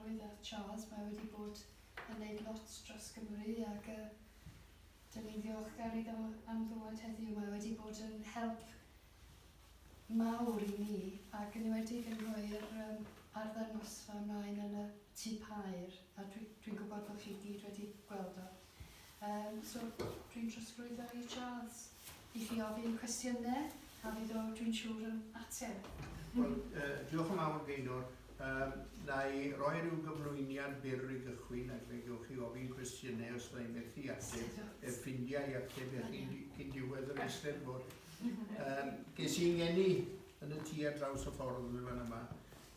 gyfarwydd â Charles, mae wedi bod yn neud lot dros Gymru ac yy 'dyn ni'n ddiolchgar iddo am ddŵad heddiw. Mae wedi bod yn help mawr i ni ac yn enwedig yn rhoi'r yym arddangosfa ymlaen yn y Tŷ Pair a dwi dwi'n gwybod bod chi gyd wedi gweld o. Yym so dwi'n trosglwyddo i Charles i chi ofyn cwestiynau a fydd o dwi'n siŵr yn ateb. Wel, yy diolch yn fawr Gaynor. Yym na i roi rhyw gyflwyniad byr i gychwyn ac fe gewch chi ofyn cwestiynau os fydda i'n methu ateb, fe ffindia i ateb i chi cyn diwedd yr Eisteddfod. Yym ges i'n ngeni yn y tŷ ar draws y ffordd yn fan yma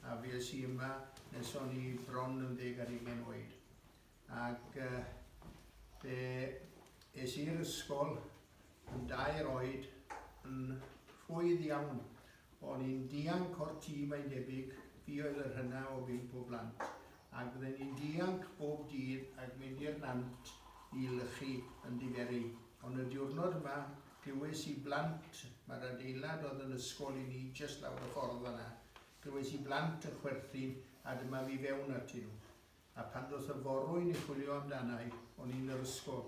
a fues i yma nes o'n i bron yn ddeg ar hugain oed. Ac yy fe es i'r ysgol yn dair oed yn rhwydd iawn. O'n i'n dianc o'r tŷ mae'n debyg, fi oedd yr hyna o bump o blant, ac fydden ni'n dianc bob dydd ac mynd i'r nant i lychu yn diferu. Ond y diwrnod yma, glywes i blant, mae'r adeilad oedd yn ysgol i ni jyst lawr y ffordd fan'na, glywes i blant yn chwerthin a dyma fi fewn atyn nhw. A pan ddoth y forwyn i chwilio amdana i, o'n i'n yr ysgol.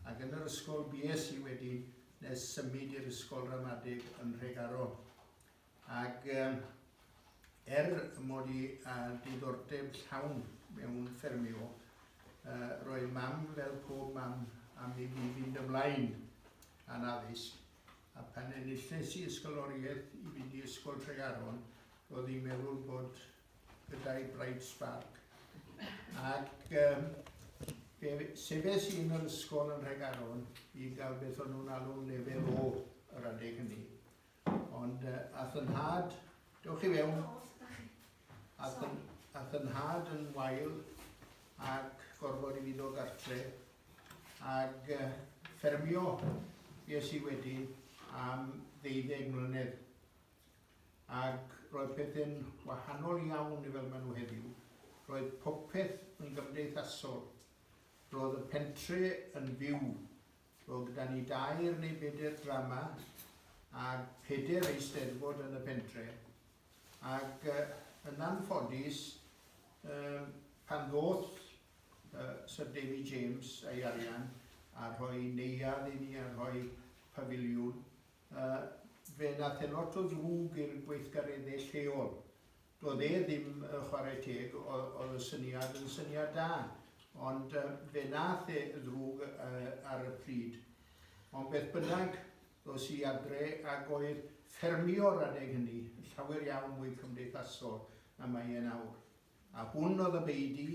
Ac yn yr ysgol bues i wedyn nes symud i'r ysgol ramadeg yn Nhregaron. Ac um, er mod i â diddordeb llawn mewn ffermio, uh, roedd mam fel pob mam am i fi fynd ymlaen â'n addysg. A pan enilles i ysgoloriaeth i fynd i Ysgol Tregaron, roedd hi'n meddwl bod gyda'i bright spark. Ac um, fe sefes i yn yr ysgol yn Nhregaron i gael beth o'n nhw'n alw'n lefel O yr adeg hynny. Ond uh, ath yn nhad, dewch i fewn, ath yn, ath yn nhad yn wael ac gorfod i fi ddod gartre ac uh, ffermio fues i wedyn am ddeuddeg mlynedd. Ac roedd pethau'n wahanol iawn i fel maen nhw heddiw. Roedd popeth yn gymdeithasol. Roedd y pentre yn fyw. Roedd gyda ni dair neu bedair drama a peder eisteddfod yn y pentre. Ac yn anffodus, pan ddoth Sir David James a'i arian a rhoi neuadd i ni a rhoi pafiliwn, Fe nath e lot o ddrwg i'r gweithgareddau lleol. Doedd e ddim yn chwarae teg, oedd y syniad yn syniad da, ond fe nath e ddrwg ar y pryd. Ond beth bynnag, ddos i adre ac oedd ffermio'r adeg hynny yn llawer iawn mwy cymdeithasol na mae e nawr. A hwn oedd y beudy,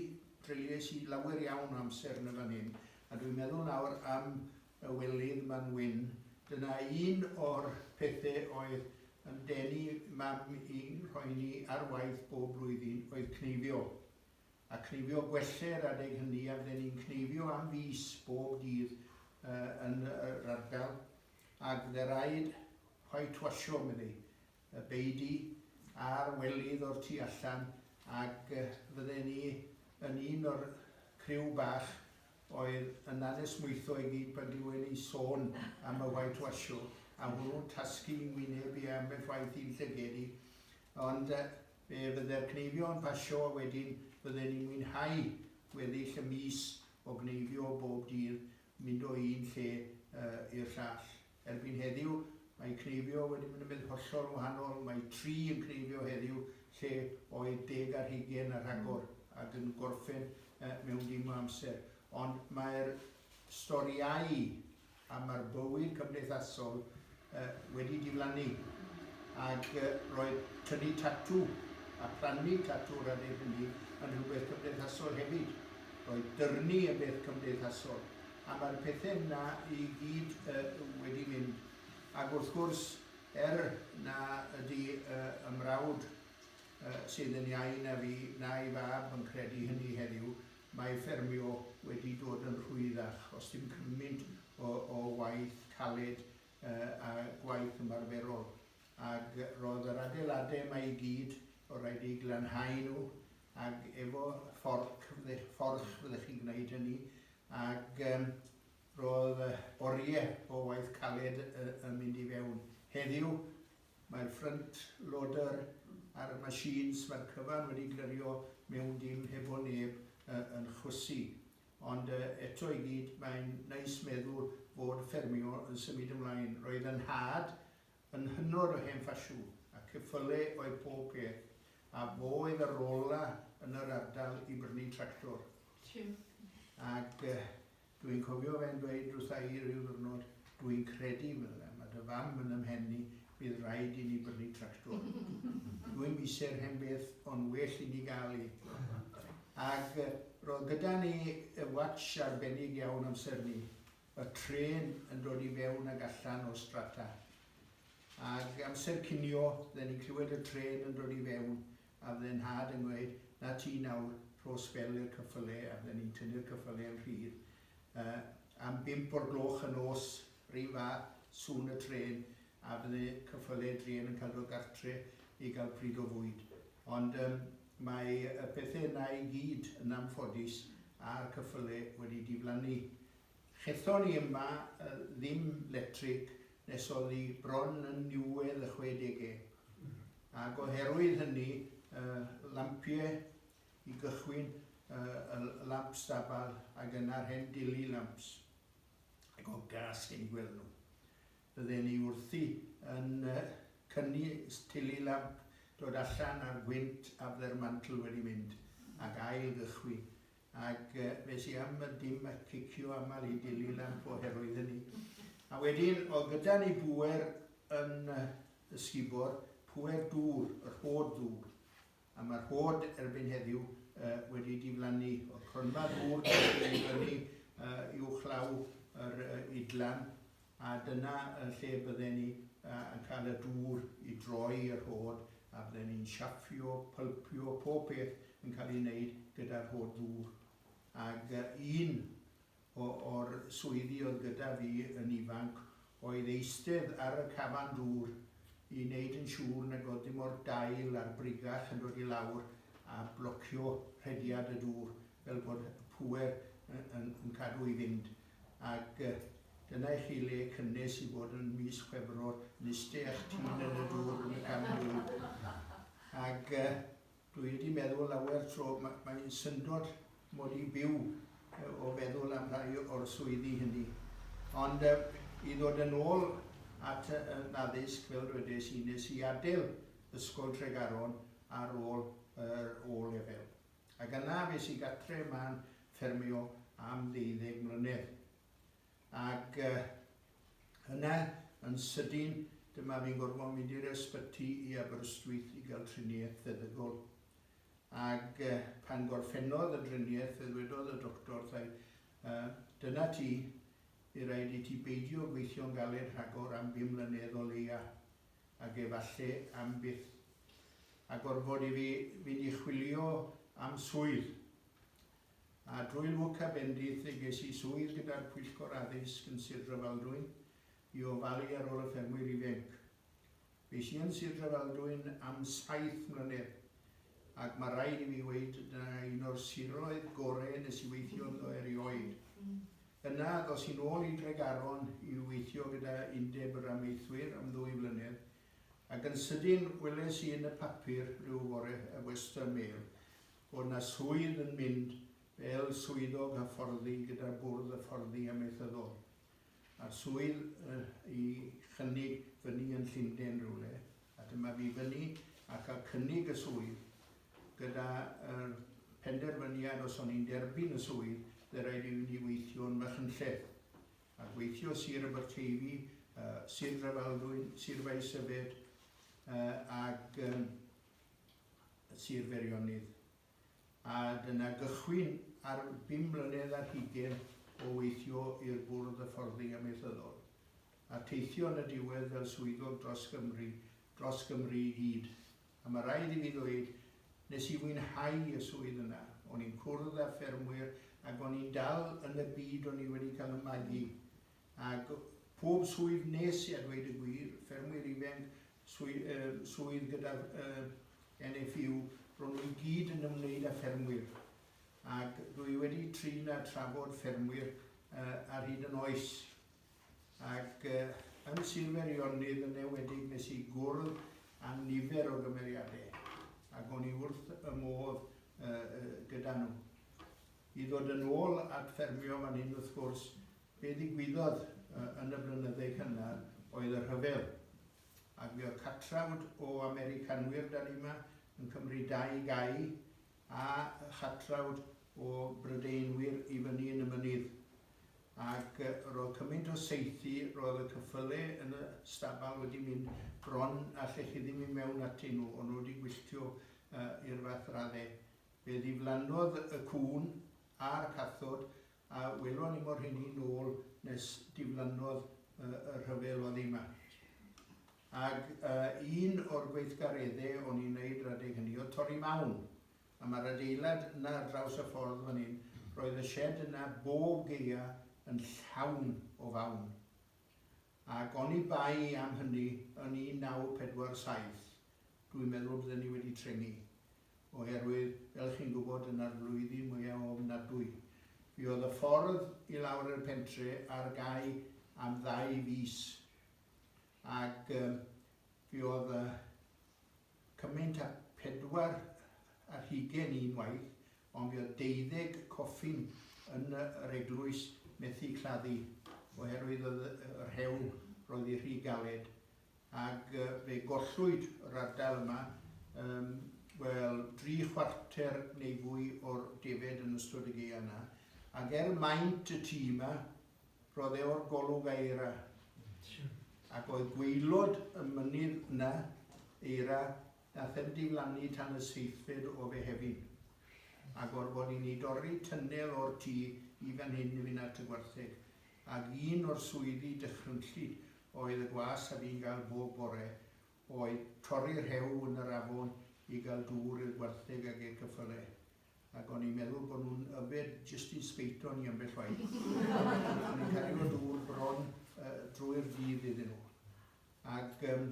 treuliais i lawer iawn o amser yn y fan hyn, a dwi'n meddwl nawr am y welydd ma'n wyn, dyna un o'r pethe oedd yn denu mam i'n rhoi ni ar waith bob blwyddyn oedd cneifio. A cneifio gwelle yr adeg hynny a fydden ni'n cneifio am fis bob dydd yn yr ardal ac fydde raid whitewasho medde hi. y beudy a'r welydd o'r tu allan ac fydden ni yn un o'r criw bach oedd yn anesmwytho i gyd pan glyw'n ni sôn am y whitewasho a hwnnw'n tasgu i'n wyneb i ambell waith i'n llyged i ond fe fydde'r cneifio yn pasio a wedyn fydden ni'n mwynhau gweddill y mis o gneifio bob dydd mynd o un lle i'r llall. Erbyn heddiw, mae cneifio wedi mynd yn beth hollol wahanol, mae tri yn cneifio heddiw lle oedd deg ar hugain a rhagor ac yn gorffen mewn dim o amser. Ond mae'r storïau a mae'r bywyd cymdeithasol wedi diflannu ac roedd tynnu tatw a phlannu tatw yr adeg hynny yn rhywbeth cymdeithasol hefyd. Roedd dyrnu yn beth cymdeithasol. A mae'r pethe 'na i gyd wedi mynd. Ac wrth gwrs, er na ydy y mrawd sydd yn iau na fi na'i fab yn credu hynny heddiw, mae ffermio wedi dod yn rhwyddach, os dim cymaint o waith caled a gwaith ymarferol. Ac roedd yr adeiladau 'ma i gyd, oedd rhaid eu glanhau nhw, ac efo fforc, fforch fyddech chi'n gwneud hynny, ac roedd oriau o waith caled yn mynd i fewn. Heddiw, mae'r front loader a'r machines, mae'r cyfan wedi glirio mewn dim heb yn chwysu. Ond eto i gyd, mae'n neis meddwl fod ffermio yn symud ymlaen. Roedd 'y nhad yn hynod o hen ffasiwn, a ceffyle oedd pob peth, a fo oedd yr ola yn yr ardal i brynu tractor. True. Ac dwi'n cofio fe'n dweud wrtha i ryw ddwrnod, dwi'n credu, medde fe, mae dy fam yn 'y mhen i, bydd rhaid i ni brynu tractor. Dwi'm ise'r hen beth, ond well i ni gael un. Ac roedd gyda ni y watch arbennig iawn amser 'ny, y trên yn dod i fewn ag allan o'r strata. Ac amser cinio, fydden ni'n clywed y trên yn dod i fewn, a fydde 'nhad yn gweud, 'Na ti nawr, rho sbel i'r cyffyle, a fydden ni'n tynnu'r cyffyle yn rhydd. Am bump o'r gloch y nos, 'run fath, sŵn y trên, a fydde cyffyle druan yn cael dod gartre i gael pryd o fwyd. Ond mae y pethe yna i gyd, yn anffodus, a'r cyffyle wedi diflannu. Chethon ni yma ddim letric nes oedd hi bron yn niwedd y chwedege. Ac oherwydd hynny, lampie i gychwyn, y lamp stabal ac yna'r hen dili lamps. Ac o gas gen i gweld nhw. Bydden ni wrthi yn cynnu tili lamp, dod allan a'r gwynt a bydde'r mantl wedi mynd ac ail gychwyn. Ac fe si am y dim a cicio aml i dili lamp oherwydd hynny. A wedyn, oedd gyda ni bŵer yn y sgubor, pŵer dŵr, y rhod ddŵr. A mae'r rhod erbyn heddiw wedi diflannu. Oedd cronfa ddŵr wedi ei fyny uwchlaw yr idlan, a dyna lle bydden ni yn cael y dŵr i droi y rhod, a bydden ni'n siaffio, pylpio, pob peth yn cael ei wneud gyda'r rhod ddŵr. Ac un o'r swyddi oedd gyda fi yn ifanc oedd eistedd ar y cafan dŵr i wneud yn siŵr nag oedd dim o'r dail a'r brigach yn dod i lawr a blocio rhediad y dŵr fel bod y pŵer yn cadw i fynd. Ac dyna i chi le cynnes i fod yn mis Chwefror yn iste a'ch tîn yn y dŵr yn y cafan dŵr. Ac dwi wedi meddwl lawer tro, mae'n syndod mod i byw o feddwl am rhai o'r swyddi hynny. Ond i ddod yn ôl at yn addysg, fel dwedes i, nes i adael Ysgol Tregaron ar ôl yr O-lefel. Ac yna fes i gatre yma'n ffermio am ddeuddeg mlynedd. Ac yna, yn sydyn, dyma fi'n gorfod mynd i'r ysbyty i Aberystwyth i gael triniaeth feddygol. Ac pan gorffennodd y driniaeth, fe ddwedodd y doctor wrtha i, dyna ti, by raid i ti beidio gweithio'n galed rhagor am bum mlynedd o leia, ac efalle am byth. A gorfod i fi fynd i chwilio am swydd. A drwy lwc a bendith fe ges i swydd gyda'r Pwyllgor Addysg yn Sir Drefaldwyn i ofalu ar ôl y ffermwyr ifenc. Fues i yn Sir Drefaldwyn am saith mlynedd, ac mae rhaid i fi weud dyna un o'r siroedd gore nes i weithio ynddo erioed. Yna, ddos i'n ôl i Dregaron i weithio gyda Undeb yr Amaethwyr am ddwy flynedd, ac yn sydyn weles i yn y papur rhyw fore, y Western Mail, bod 'na swydd yn mynd fel swyddog hyfforddi gyda'r Bwrdd Hyfforddi Amaethyddol, a'r swydd i chynnig fyny yn Llundain rywle, a dyma fi fyny a cael cynnig y swydd gyda yr penderfyniad os o'n i'n derbyn y swydd, fe raid i fi weithio yn Machynlleth, a gweithio Sir Aberteifi, Sir Drefaldwyn, Sir Faesyfed, ac Sir Feirionnydd. A dyna gychwyn ar bum mlynedd ar hugain o weithio i'r Bwrdd Hyfforddi Amaethyddol, a teithio yn y diwedd fel swyddog dros Gymru, dros Gymru i gyd. A mae rhaid i fi ddweud, nes i fwynhau y swydd yna. O'n i'n cwrdd â ffermwyr ac o'n i'n dal yn y byd o'n i wedi cael 'y magu. Ac pob swydd nes i, a dweud y gwir, ffermwyr ifanc, swydd gyda NFU, ro'n nhw i gyd yn ymwneud â ffermwyr. Ac dwi wedi trin a trafod ffermwyr ar hyd yn oes. Ac yn Sir Feirionnydd yn enwedig nes i gwrdd â nifer o gymeriadau ac o'n i wrth y modd gyda nhw. I ddod yn ôl at ffermio fan hyn wrth gwrs, be ddigwyddodd yn y blynydde cynnar oedd y rhyfel. Ac mi oedd catrawd o Americanwyr 'da ni yma yn cymryd dau gae a chatrawd o Brydeinwyr i fyny yn y mynydd. Ac roedd cymaint o saethu, roedd y cyffyle yn y stabal wedi mynd bron a lle chi ddim i mewn atyn nhw, o'n nhw wedi gwylltio i'r fath radde. Fe ddiflannodd y cŵn a'r cathod a welon ni mo'r hynny nôl nes diflannodd y rhyfel oddi 'ma. Ac un o'r gweithgaredde o'n i'n neud yr adeg hynny oedd torri mawn. A mae'r adeilad yna ar draws y ffordd fan hyn, roedd y shed yna bob gaea yn llawn o fawn. Ac oni bai am hynny yn 1947, dwi'n meddwl bydden ni wedi trengi. Oherwydd, fel chi'n gwybod, dyna'r flwyddyn mwyaf ofnadwy. Fuodd y ffordd i lawr i'r pentre ar gau am ddau fis. Ac fuodd cymaint â 24 un waith, ond fuodd deuddeg coffin yn yr eglwys methu claddu oherwydd oedd y rhew, roedd hi rhy galed. Ac fe gollwyd yr ardal yma, um, wel, dri chwarter neu fwy o'r defed yn ystod y gaeaf yna. Ac er maint y tŷ yma, roedd e o'r golwg a eira. Ac oedd gwaelod y mynydd yna, eira, nath e'm diflannu tan y seithfed o Fehefin. A gorfod i ni dorri tunnel o'r tŷ i fan hyn i fynd at y gwartheg. Ac un o'r swyddi dychrynllyd oedd y gwas a fi'n gael bob bore oedd torri rhew yn yr afon i gael dŵr i'r gwartheg ag i'r cyffyle. Ac o'n i'n meddwl bod nhw'n yfed jyst i'n sbeito ni ambell waith. O'n i'n cario dŵr bron drwy'r dydd iddyn nhw. Ac um,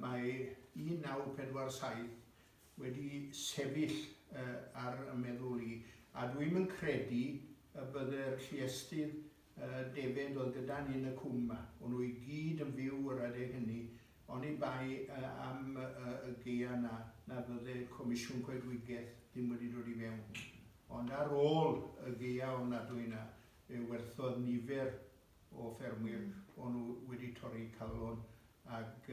mae 1947 wedi sefyll ar y meddwl i, a dwi'm yn credu y bydde'r lluestydd defed oedd gyda ni yn y cwm 'ma, o'n nhw i gyd yn fyw yr adeg hynny, oni bai am y gaea 'na, na fydde Comisiwn Coedwigaeth ddim wedi dod i mewn. Ond ar ôl y gaea ofnadwy 'na, fe werthodd nifer o ffermwyr, o'n nhw wedi torri calon ac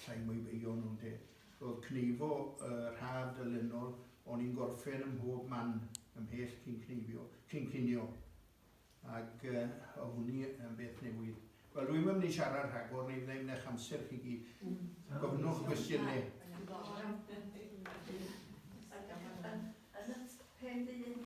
llai mwy beio nhw ynte. Roedd cneifo yr haf dilynol, o'n i'n gorffen ym mhob man ymhell cyn cneifio, cyn cinio. Ac oedd hwnni yn beth newydd. Wel, dwi'm yn mynd i siarad rhagor, neu fydda i'n eich amser chi gyd. Gofynnwch gwestiynau.